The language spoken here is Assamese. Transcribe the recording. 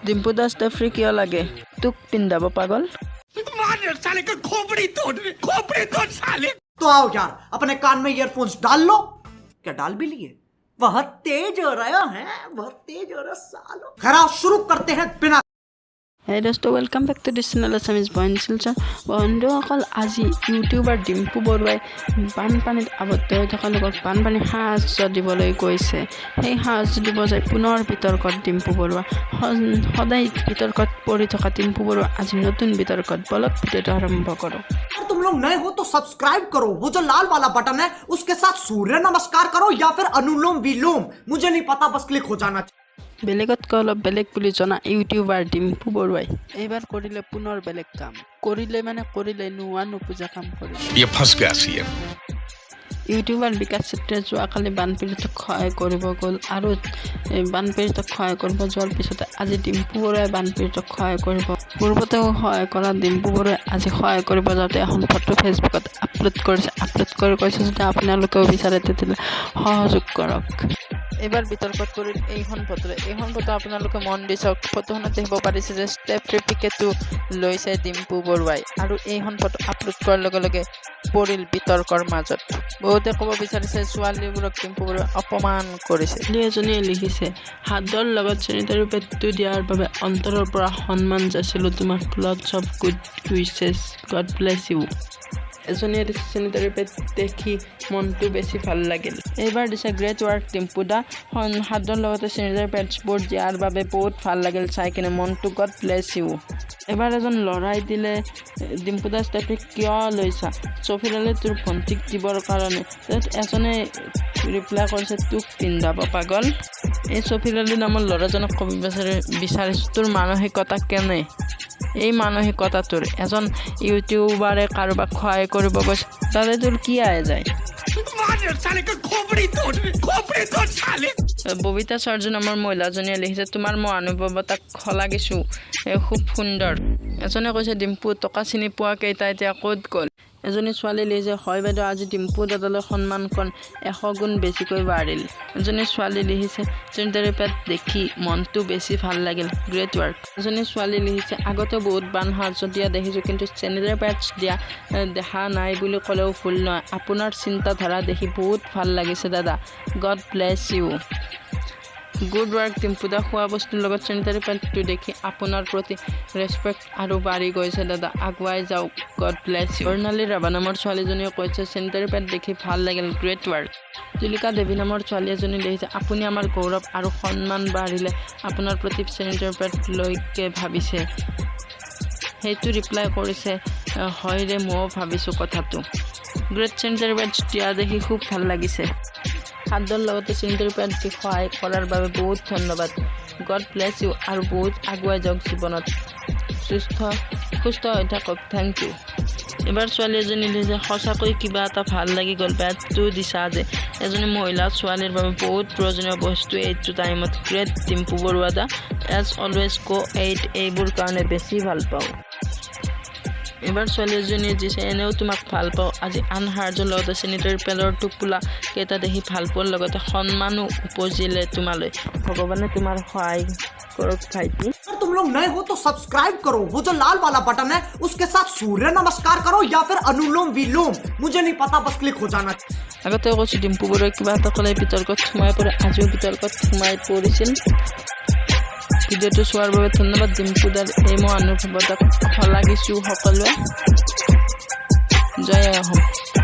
ডিম্পু দা, ষ্টেফ্ৰি কিয় লাগে? তোক পিন্ধাব পাগল। साले का खोपड़ी तोड़, खोपड़ी तोड़ साले। तो आओ यार, अपने कान में ईयरफोन्स डाल लो। क्या डाल भी लिए? बहुत तेज हो रहा है, बहुत तेज हो रहा सालो। खैर, आओ शुरू करते हैं बिना হে দোস্ত, welcome back to this channel Assamese point Silchar. বন্ধুসকল, আজি ইউটিউবাৰ ডিম্পু বৰুৱাই বানপানীত আবদ্ধ হৈ থকা লোকক বানপানীৰ সাহায্য দিবলৈ গৈছে। সেই সাহায্য দিব যাই পুনৰ বিতৰ্কত ডিম্পু বৰুৱা। সদায় বিতৰ্কত পৰি থকা ডিম্পু বৰুৱা আজি নতুন বিতৰ্কত। বলক, ভিডিঅ'টো আৰম্ভ কৰোঁ। अगर तुम लोग नए हो तो सब्सक्राइब करो, वो जो लाल वाला बटन है उसके साथ सूर्य नमस्कार करो या फिर अनुलोम विलोम, मुझे नहीं पता, बस क्लिक हो जाना चाहिए। বেলেগতকৈ অলপ বেলেগ বুলি জনা ইউটিউবাৰ ডিম্পু বৰুৱাই এইবাৰ কৰিলে পুনৰ বেলেগ কাম। কৰিলে মানে কৰিলে, নোহোৱা নোপোজা কাম কৰিলে। ये फंस गया सीएम। ইউটিউবাৰ বিকাশ চেত্ৰীয়ে যোৱাকালি বানপীড়িতক সহায় কৰিব গ'ল আৰু এই বানপীড়িতক সহায় কৰিব যোৱাৰ পিছতে আজি ডিম্পু বৰুৱাই বানপীড়িতক সহায় কৰিব। পূৰ্বতেও সহায় কৰা ডিম্পু বৰুৱাই আজি সহায় কৰিব যাওঁতে এখন ফটো ফেচবুকত আপলোড কৰিছে। আপলোড কৰি কৈছে, যদি আপোনালোকেও বিচাৰে তেতিয়াহ'লে সহযোগ কৰক। এইবাৰ বিতৰ্কত পৰিল এইখন ফটোৰে। এইখন ফটো আপোনালোকে মন দি চাওক। ফটোখনত দেখিব পাৰিছে যে ষ্টেফ্ৰি পেকেটটো লৈছে ডিম্পু বৰুৱাই আৰু এইখন ফটো আপলোড কৰাৰ লগে লগে পৰিল বিতৰ্কৰ মাজত। বহুতে ক'ব বিচাৰিছে ছোৱালীবোৰক ডিম্পু বৰুৱাই অপমান কৰিছে। ছোৱালী এজনীয়ে লিখিছে, "হাতৰ লগত চেনিটাৰী পেডটো দিয়াৰ বাবে অন্তৰৰ পৰা সন্মান যাচিলোঁ তোমাক। Lots of good wishes, God bless you." এজনীয়ে দিছে, "চেনিটাৰী পেড দেখি মনটো বেছি ভাল লাগিল।" এইবাৰ দিছে, "গ্ৰেট ৱৰ্ক ডিম্পু দা। হাতৰ লগতে চেনিটাৰী পেডছবোৰ দিয়াৰ বাবে বহুত ভাল লাগিল চাই কিনে মনটো। God bless you." এবাৰ এজন ল'ৰাই দিলে, "ডিম্পু দা, ষ্টেফ্ৰি কিয় লৈছা? চফিৰালে তোৰ ভণ্টিক দিবৰ কাৰণে?" তাত এজনে ৰিপ্লাই কৰিছে, "তোক পিন্ধাব পাগল।" এই চফিৰ আলী নামৰ ল'ৰাজনক ক'ব বিচাৰিছোঁ, তোৰ মানসিকতা কেনে? এই মানসিকতা তোৰ? এজন ইউটিউবাৰে কাৰোবাক সহায় কৰিব গৈছে, তাতে তোৰ কি আহে যায়? साले का खोपड़ी तोड़, खोपड़ी तोड़ साले। ববিতা চাৰ্জু নামৰ মহিলাজনীয়ে লিখিছে, "তোমাৰ মহানুভৱতাক শলাগিছোঁ, খুব সুন্দৰ।" এজনে কৈছে, "ডিম্পু, টকা চিনি পোৱা কেইটা এতিয়া ক'ত গ'ল?" এজনী ছোৱালী লিখিছে, "হয় বাইদেউ, আজি ডিম্পু দাদালৈ সন্মানকণ 100 গুণ বেছিকৈ বাঢ়িল।" এজনী ছোৱালী লিখিছে, "চেনিটাৰী পেড দেখি মনটো বেছি ভাল লাগিল। Great work." এজনী ছোৱালী লিখিছে, "আগতেও বহুত বান সাহায্য দিয়া দেখিছোঁ, কিন্তু চেনিটাৰী পেডছ দিয়া দেখা নাই বুলি ক'লেও ভুল নহয়। আপোনাৰ চিন্তাধাৰা দেখি বহুত ভাল লাগিছে দাদা। God bless you. Good work ডিম্পুদা। খোৱা বস্তুৰ লগত চেনিটাৰী পেডটো দেখি আপোনাৰ প্ৰতি ৰেচপেক্ট আৰু বাঢ়ি গৈছে দাদা। আগুৱাই যাওক। God bless you." বৰ্ণালী ৰাভা নামৰ ছোৱালীজনীয়ে কৈছে, "চেনিটাৰী পেড দেখি ভাল লাগিল। Great work." তুলিকা দেৱী নামৰ ছোৱালী এজনী লিখিছে, "আপুনি আমাৰ গৌৰৱ আৰু সন্মান বাঢ়িলে আপোনাৰ প্ৰতি চেনিটাৰী পেড লৈকে ভাবিছে।" সেইটো ৰিপ্লাই কৰিছে, "হয় ৰে, ময়ো ভাবিছোঁ কথাটো। গ্ৰেট, চেনিটাৰী পেড দিয়া দেখি খুব ভাল লাগিছে। খাদ্যৰ লগতে চেনিটাৰী পেড দি সহায় কৰাৰ বাবে বহুত ধন্যবাদ। God bless you আৰু বহুত আগুৱাই যাওক জীৱনত। সুস্থ হৈ থাকক। Thank you." এবাৰ ছোৱালী এজনী লিখিছে, "সঁচাকৈ কিবা এটা ভাল লাগি গ'ল পেডটো দিছা যে। এজনী মহিলা ছোৱালীৰ বাবে বহুত প্ৰয়োজনীয় বস্তু এইটো টাইমত। গ্ৰেট ডিম্পু বৰুৱা দা, এজ অলৱেজ গ' এইট। এইবোৰ কাৰণে বেছি ভাল পাওঁ।" এবাৰ ছোৱালী এজনীয়ে দিছে, "এনেও তোমাক ভাল পাওঁ। আজি আন সাহায্যৰ লগতে চেনিটাৰী পেডৰ টোপোলা কেইটা দেখি ভাল পোৱাৰ লগতে সন্মানো উপজিলে তোমালৈ। ভগৱানে তোমাৰ সহায় কৰক ভাইটি।" अगर तुम लोग नए हो तो सब्सक्राइब करो, वो जो लाल वाला बटन है उसके साथ सूर्य नमस्कार करो या फिर अनुलोम विलोम, मुझे नहीं पता, बस क्लिक हो जाना चाहिए। আগতে কৈছোঁ, ডিম্পু বৰুৱাই কিবা এটা ক'লে বিতৰ্কত সোমাই পৰে। আজিও বিতৰ্কত সোমাই পৰিছিল। ভিডিঅ'টো চোৱাৰ বাবে ধন্যবাদ। ডিম্পুদাৰ এই মহানুভৱতাক শলাগিছোঁ সকলোৱে। জয় অসম।